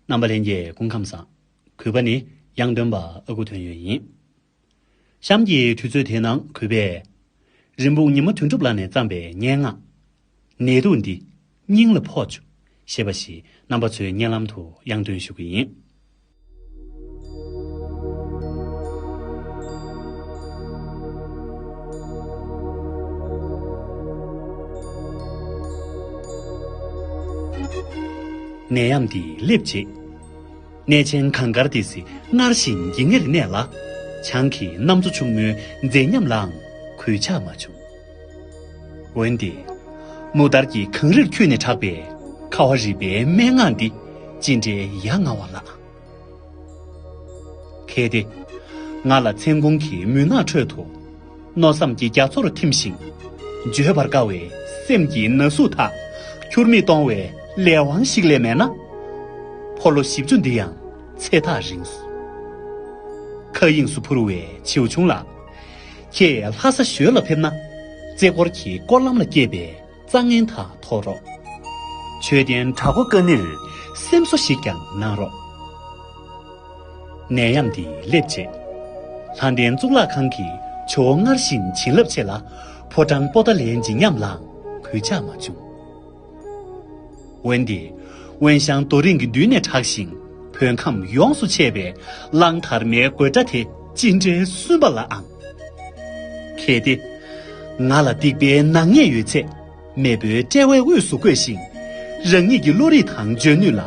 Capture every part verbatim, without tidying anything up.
རྣམ་པ་ལྷན་རྒྱས་སྐུ་ཁམས་བཟང་། གུས་པ་ནི་ཡང་སྟོན་པ་ཨ་ཁུ་དོན་ཡོད་ཡིན། གཤམ་གྱི་དུས་ཚོད་དེའི་ནང་གུས་པས། རིན་སྤུངས་ཉི་མ་དོན་གྲུབ་ལགས་ནས་བརྩམས་པའི་སྙན་ངག་ནད་དུག་འདི་སྙིང་ལ་ཕོག་བཅུག་ཞེས་པ་ཞིག་རྣམ་པ་ཚོའི་སྙན་ལམ་དུ་ཡང་སྟོན་ཞུ་གི་ཡིན། ནད་ཡམས་འདི་སླེབས་རྗེས། གནས་ཆེན་གངས་དཀར་ཏི་སེ་སྔར་བཞིན་འགྱིང་ངེར་གནས་ལ། བྱང་གི་གནམ་མཚོ་ཕྱུག་མོའི་མཛེས་ཉམས་ལའང་གུས་ཕྱག་མ་བྱུང་། འོན་ཏེ། མུ་ལྟར་གྱི་གངས་རིར་འཁྱུད་ནས་གྲགས་པའི་ཁ་བ་རི་པའི་སྨྲེ་སྔགས་འདི་ཅི་འདྲའི་ཡ་ང་བ་ལགས། གལ་ཏེ། ང་ལ་མཚན་གུང་གི་མུན་ནག་ཁྲོད་དུ། མནོ་བསམ་གྱི་རྒྱ་མཚོར་ཐིམ་ཞིང་། བརྗོད་པར་དཀའ་བའི་སེམས་ཀྱི་ན་ཟུག་དག་ཁྱུར་མིད་གཏོང་བའི་ལས་དབང་ཞིག་ལས་མེད་ན། ཕོ་ལོ་བཞི་བཅུ་འདི་ཡང་ཚེ་ཐག་རིང་སོང་། མཁའ་དབྱིངས་སུ་འཕུར་བའི་བྱིའུ་ཆུང་ལགས། ཁྱེད་ལྷ་ས་ཞོལ་ལ་ཕེབས་ན། རྩེ་སྐོར་གྱི་སྐོར་ལམ་ལ་སྐྱེས་པའི་རྩྭ་ངན་དག་ཐོགས་རོགས། མཆོད་རྟེན་བྲག་སྒོ་དཀར་ནིར་སེམས་གསོ་ཞིག་ཀྱང་གནང་རོགས། ནད་ཡམས་འདི་སླེབས་རྗེས། ལྷ་ལྡན་གཙུག་ལག་ཁང་གི་ཇོ་བོ་སྔར་བཞིན་བྱིན་རླབས་ཆེ་ལ། ཕོ་བྲང་པོ་ཏཱ་ལའི་མཛེས་ཉམས་ལའང་གུས་ཕྱག་མ་བྱུང་། འོན་ཏེ། དབེན་ཞང་རྡོ་རིང་གི་མདུན་ནས་གྲགས་ཤིང་བོད་ཁམས་ཡོངས་སུ་ཆེ་བའི་གླང་དར་མའི་དགོད་སྒྲ་དེ་ཅི་འདྲའི་སུན་པ་ལ་ཨང་། གལ་ཏེ། ང་ལ་སྡིག་པའི་ནག་ཉེས་ཡོད་ཚད། མེས་པོའི་དཔྲལ་བའི་དབུས་སུ་བཀོད་ཤིང་། རང་ཉིད་ཀྱི་བློ་རིག་དང་འཇོན་ནུས་ལ་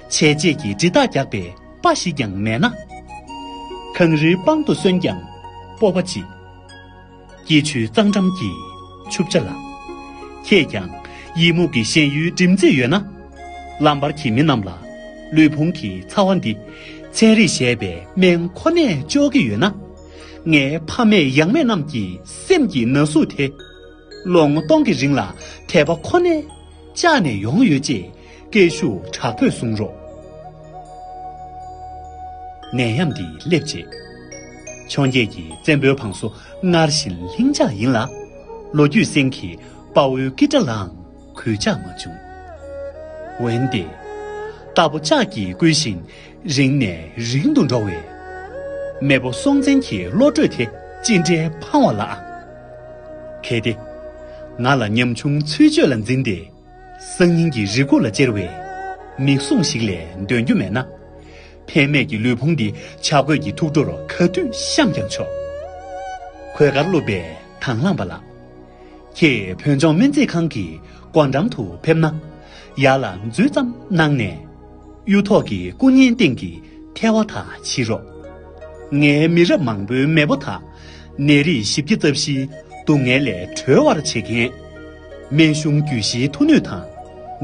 བྱས་རྗེས་ཀྱི་འབྲི་རྟགས་རྒྱག་པའི་དཔའ་ཞིག་ཀྱང་མེད་ན། གངས་རིའི་པང་དུ་སོན་ཀྱང་སྤོབས་པ་ཅི། སྐྱིད་ཆུའི་གཙང་འགྲམ་གྱི་ཆུ་བྱ་ལ། ཁྱེད་ཀྱང་ཡི་མུག་གི་ཞེན་ཡུལ་སྒྲིམ་རྩིས་ཡོད་ན། ལམ་བར་གྱི་མི་རྣམས་ལ་ལུས་ཕུང་གི་ཚ་བ་འདི་ཚན་རིག་ཞེས་པའི་སྨན་ཁོ་ནས་ལྕོགས་ཀྱི་ཡོད་ན། ངའི་ཕ་མེས་ཡང་མེས་རྣམས་ཀྱི་སེམས་ཀྱི་ན་ཟུག་དེ། ལོ་ངོ་སྟོང་གི་རིང་ལ་དད་པ་ཁོ་ནས་བཅག་ནས་ཡོང་ཡོད་ཅེས་སྐད་ཤུགས་དྲག་པོས་གསུང་རོགས། ནད་ཡམས་འདི་སླེབས་རྗེས། འཕྱོངས་རྒྱས་ཀྱི་བཙན་པོའི་བང་སོ་སྔར་བཞིན་ལྷིང་འཇགས་ཡིན་ལ། ལོ་རྒྱུས་སེང་གི་དཔའ་བོའི་ཀི་སྒྲ་ལའང་གུས་ཕྱག་མ་བྱུང་། འོན་ཏེ། རྟ་ཕོ་ལྕགས་ཀྱིས་བསྐུལ་བཞིན་རིང་ནས་རིང་དུ་འགྲོ་བའི་མེས་པོ་སྲོང་བཙན་གྱི་བློ་གྲོས་དེ་ཅི་འདྲའི་ཕངས་བ་ལ་ཨང་། གལ་ཏེ། ང་ལ་ཉམ་ཆུང་ཚུལ་འཆོས་ལ་འཛིན་ཏེ། སང་ཉིན་གྱི་རེ་སྒུག་ལ་ཅེར་བའི་མིག་ཟུང་ཞིག་ལས་འདོན་རྒྱུ་མེད་ན། ཕན་མེད་ཀྱི་ལུས་ཕུང་འདི་བྱ་རྒོད་ཀྱི་ཐུགས་སྒྲོར་ག་དུས་བཤམས་ཀྱང་ཆོག། གོས་དཀར་བཀླུབས་པའི་དང་བླངས་པ་ལགས། ཁྱེད་བོད་ལྗོངས་སྨན་རྩིས་ཁང་གི་སྒོ་འགྲམ་དུ་ཕེབས་ན། ཡར་ལ་འཛུལ་ཙམ་གནང་ནས། གཡུ་ཐོག་གི་སྐུ་བརྙན་སྟེང་གི་ཐལ་བ་དག་ཕྱིས་རོགས། ངའི་མི་རབས་མང་པོའི་མེས་པོ་དག་ནད་རིགས་བཞི་བརྒྱ་རྩ་བཞིའི་སྡུག་བསྔལ་ལས་གྲོལ་བར་བྱེད་མཁན། སྨན་གཞུང་རྒྱུད་བཞིའི་མཐུ་ནུས་དང་།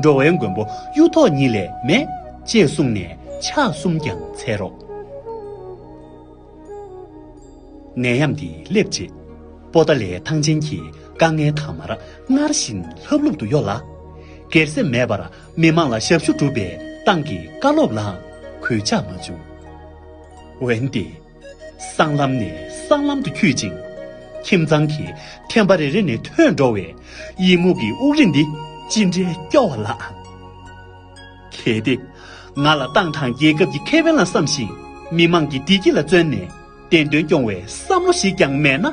འགྲོ་བའི་མགོན་པོ་གཡུ་ཐོག་ཉིད་ལས་མེད་ཅེས་གསུངས་ནས་ཕྱག་གསུམ་ཀྱང་འཚལ་རོགས། ནད་ཡམས་འདི་སླེབས་རྗེས། པོ་ཏཱ་ལའི་ཐང་ཆེན་གྱི་དཀའ་ངལ་དང་མར་སྔར་བཞིན་ལྷབ་ལྷུབ་ཏུ་གཡོ་ལ། སྒེར་སེམས་མེད་པར་མི་མང་ལ་ཞབས་ཞུ་སྒྲུབ་པའི་ཏང་གི་བཀའ་སློབ་ལའང་གུས་ཕྱག་མ་བྱུང་། འོན་ཏེ། སྲང་ལམ་ནས་སྲང་ལམ་དུ་འཁྱུད་ཅིང་། ཁྱིམ་ཚང་གི་ཐེམ་པ་རེ་རེ་ནས་ཐོན་འགྲོ་བའི་ཡི་མུག་གི་དབུགས་རིང་འདི་ཅི་འདྲའི་སྐྱོ་བ་ལ་ཨང་། གལ་ཏེ། ང་ལ་ཏང་དང་རྒྱལ་ཁབ་ཀྱི་ཁེ་ཕན་ལ་བསམ་ཞིང་མི་མང་གི་བདེ་སྐྱིད་ལ་བརྩོན་ནས་བདེན་དོན་སྐྱོང་བའི་བསམ་བློ་ཞིག་ཀྱང་མེད་ན།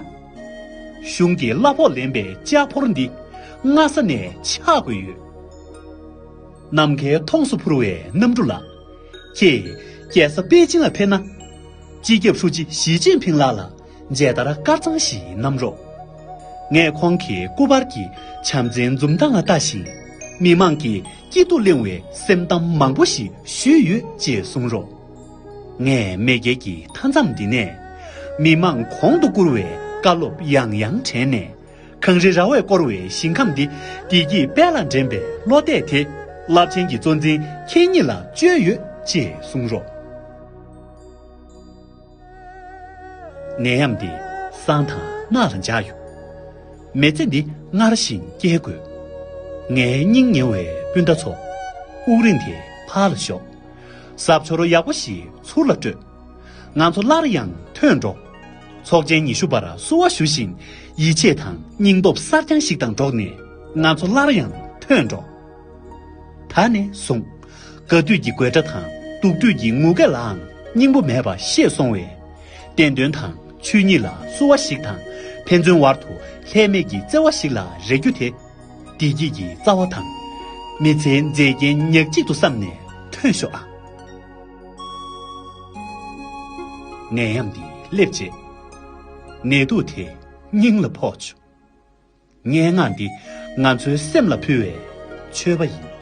གཞུང་གི་གླ་ཕོགས་ལེན་པའི་ལྕགས་ཕོར་འདི་སྔ་ས་ནས་ཆག་དགོས་ཡོད། ནམ་མཁའི་མཐོངས་སུ་འཕུར་བའི་གནམ་གྲུ་ལགས། ཁྱེད་རྒྱལ་ས་པེ་ཅིང་ལ་ཕེབས་ན། སྤྱི་ཁྱབ་ཧྲུའུ་ཅི་ཞི་ཅིན་ཕིང་ལགས་ལ་མཇལ་དར་དཀར་གཙང་ཞིག་བསྣམས་རོགས། ངས་ཁོང་གི་སྐུ་པར་གྱི་བྱམས་བརྩེའི་འཛུམ་མདངས་ལ་ལྟ་ཞིང་། མི་མང་གི་སྐྱིད་སྡུག་གླེང་བའི་སེམས་གཏམ་མང་པོ་ཞིག་ཞུས་ཡོད་ཅེས་གསུང་རོགས། ངས་མེས་རྒྱལ་གྱི་མཐའ་མཚམས་འདི་ནས་མི་མང་གོང་དུ་བཀུར་བའི་བཀའ་སློབ་ཡང་ཡང་དྲན་ནས། གངས་རི་ར་བས་བསྐོར་བའི་ཞིང་ཁམས་འདི་བདེ་སྐྱིད་དཔལ་ལ་འདྲེན་པའི་བློ་གཏད་དེ། རླབས་ཆེན་གྱི་གཙོ་འཛིན་ཁྱེད་ཉིད་ལ་བཅོལ་ཡོད་ཅེས་གསུང་རོགས། ནད་ཡམས་འདི་བསང་དང་སྣག་ལ་འཇགས་ཡོད། མེ་བཙེ་འདི་སྔར་བཞིན་སྐྱེལ་དགོས། ངའི་སྙིང་ཉེ་བའི་སྤུན་ཟླ་ཚོ། དབུགས་རིང་དེ་ཕར་ལ་ཞོག། གཟབ་མཆོར་ཡག་པོ་ཞིག་ཚུར་ལ་སྤྲོད། ང་ཚོ་སླར་ཡང་ཐོན་འགྲོ། ཚོགས་ཆེན་ཉི་ཤུ་པར་བསུ་བ་ཞུ་བཞིན་ཡིད་ཆེས་དང་སྙིང་སྟོབས་གསར་རྐྱང་ཞིག་དང་འགྲོགས་ནས་ང་ཚོ་སླར་ཡང་ཐོན་འགྲོ། ད་ནས་བཟུང་། དགའ་སྡུད་ཀྱི་དགོད་སྒྲ་དང་ སྡུག་དུས་ཀྱི་ངུ་སྐད་ལའང་སྙིང་པོ་མེད་པ་ཤེས་སོང་བས། བསྟན་དོན་དང་ཆོས་ཉིད་ལ་བསུ་བ་ཞིག་དང་ཕན་ཚུན་བར་དུ་ལྷད་མེད་ཀྱི་བརྩེ་བ་ཞིག་ལ་རེ་རྒྱུ་དེ། བདེ་སྐྱིད་ཀྱི་རྩ་བ་དང་། མི་ཚེའི་མཛེས་རྒྱན་ཉག་གཅིག་ཏུ་བསམ་ནས་ཐོན་ཤོག་ཨ། ནད་ཡམས་འདི་སླེབས་རྗེས། ནད་དུག་དེ་སྙིང་ལ་ཕོག་བྱུང་། སྙན་ངག་འདི་ང་ཚོའི་སེམས་ལ་ཕུལ་བའི་མཆོད་པ་ཡིན།